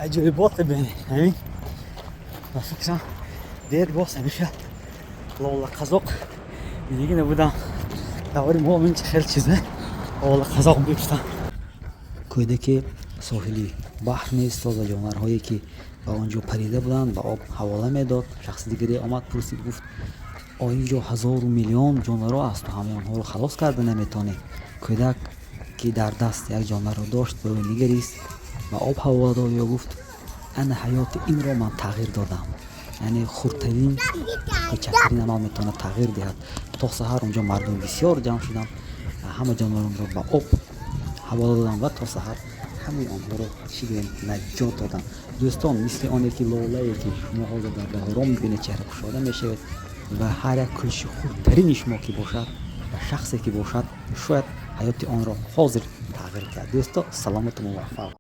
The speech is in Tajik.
Аҷоиботе бинед. Ҳамин ба фикрам, дер боз ҳамиша лола қазоқ дига набудам. Даври мо ин хел чизе лола қазоқ мегуфтам. Кӯдаке соҳили баҳр меистод ва ҷонварҳое, ки ба он ҷо парида буданд, ба об ҳавола медод. Шахси дигаре омад, пурсид, гуфт: «О, ин ҷо ҳазору миллион ҷонварҳо аст, ту ҳамаи онҳоро халос карда наметавонӣ». Кӯдак, ки дар даст як ҷонварро дошт, ба ӯ нигарист, ба об ҳавола дод ё гуфт: «Ана, ҳаёти инро ман тағйир додам». Яъне хурдтарин, кӯчактарин амал метавонад тағйир диҳад. То саҳар онҷо мардуми бисёр ҷамъ шуданд, ҳама ҷонваронро ба об ҳавола доданд ва то саҳар ҳамаи онҳоро, чӣ гӯем, наҷот доданд. Дӯстон, мисли оне ки лолае, ки шумо ҳозир дар баҳорон мебинед, чеҳра кушода мешавед ва ҳар як кӯшиши хурдтарини шумо ки бошад ва шахсе ки бошад, шояд ҳаёти онро ҳозир тағйир диҳад. Дӯсто, саломату муваффақ.